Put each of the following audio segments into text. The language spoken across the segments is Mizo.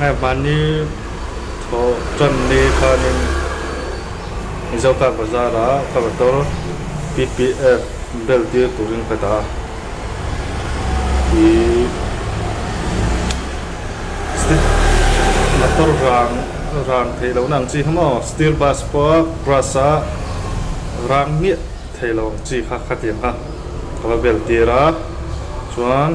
Hei mahni thawh tan ni khanin Mizo car bazar ah ka motor PPF bel tir turin ka dah a. Ih motor rang rang theih lohna ang chi kha maw steel bus pawh grass a rang miah thei lo ang chi kha khatiang kha ka va bel tir a chuan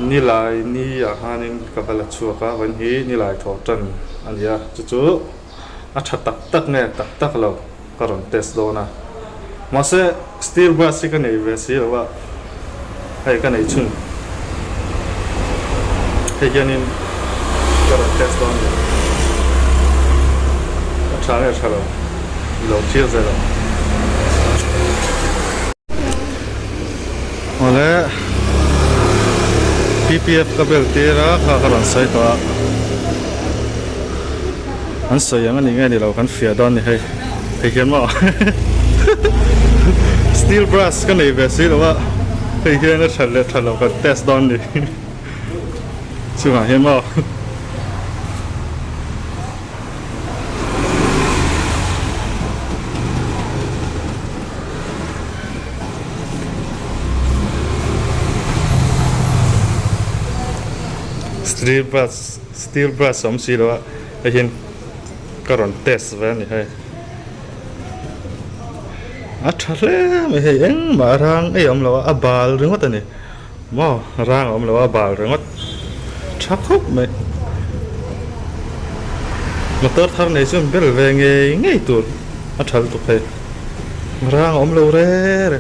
nilai ni ah khanin ka va la chhuak a vawiin hi nilai thawh tan a ni a chu chu a tha tak tak nge tak tak lo. Ka rawn test dawn a, mahse steel brush hi ka nei ve si lo a, hei ka nei chhun hei hianin ka rawn test dawn a ni, a tha nge tha lo i lo thlir zel ang. Awle PPF ka bel tir a kha ka rawn sawi tawh a. An sawi ang a ni nge ni lo kan fiah dawn ni hei hei hian maw steel brush ka nei ve si lo a hei hian a that leh that loh kan test dawn ni chungah hian maw steel brush. Steel brush awm si lo a hei hian ka rawn test ve a ni hei a tha hle mai hei engmah rang ei awm lo a a bal ringawt a ni maw rang a awm lo a a bal ringawt tha khawp mai motor thar nei chuan bel ve ngei ngei tur a tha lutuk hei rang a awm lo re re.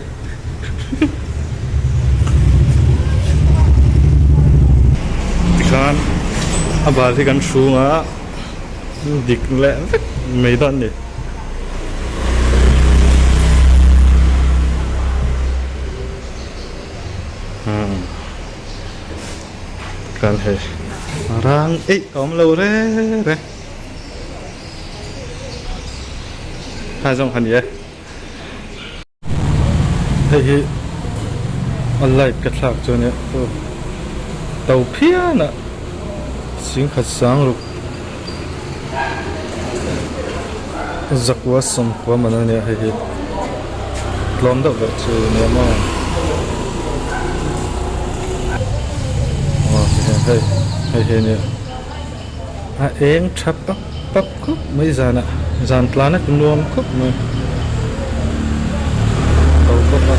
Tikhan a bal hi kan hrung a dik leh vek mai dawn a ni. Tikhan hei rang eih a awm lo re re. Hai zawng kha ni e. Hei hi a light ka thlak chu ania aw to phian a singkhat sang ruk zakua sawmkua man ania hei hi tlawm deuh ber chu ania maw aw tihian hei hei hi ania a eng tha pak pak khawp mai zanah zan tlan a ti nuam khawp mai to bawk a.